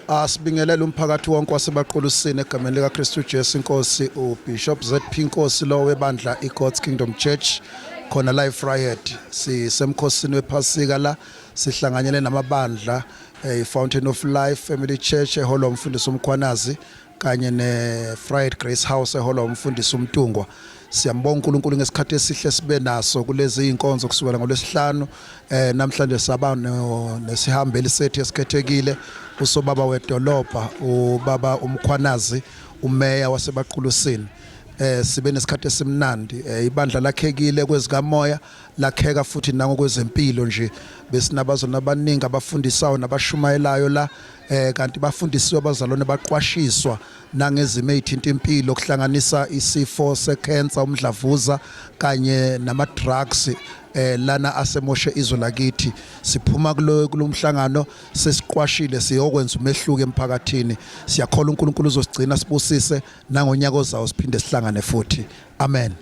Asibingelele umphakathi wonke waseBaqulusini egameni likaKristu Jesu iNkosi uBishop ZP Nkosi lo webandla iGod's Kingdom Church khona la eVryheid. Sisemkhosini wePhasika la, sihlanganyele namabandla iFountain of Life Family Church eholwa umfundisi uMkhwanazi kanye ne-Vryheid Grace House eholwa umfundisi uMtungwa. Siyambonga uNkulunkulu ngesikhathi esihle sibe naso kulezi inkonzo kusukela ngolwesihlanu. Namhlanje saba nesihambeli sethu esikhethekile, usobaba wedolobha ubaba uMkhwanazi, umeya waseBaqulusini. Sibe nesikhathi esimnandi. Ibandla lakhekile kwezikamoya, lakheka futhi nangokwezempilo nje. Besinabazalwane abaningi abafundisayo nabashumayelayo la, kanti bafundisiwe abazalwane, baqwashiswa nangezimo ezithinta impilo, kuhlanganisa isifo secancer, umdlavuza kanye nama drugs lana asemoshe izwe lakithi. Siphuma kulo kulomhlangano sesiqwashile, siyokwenza umehluko emphakathini. Siyakholwa uNkulunkulu uzosigcina, sibusise nangonyaka ozayo siphinde sihlangane futhi. Amen.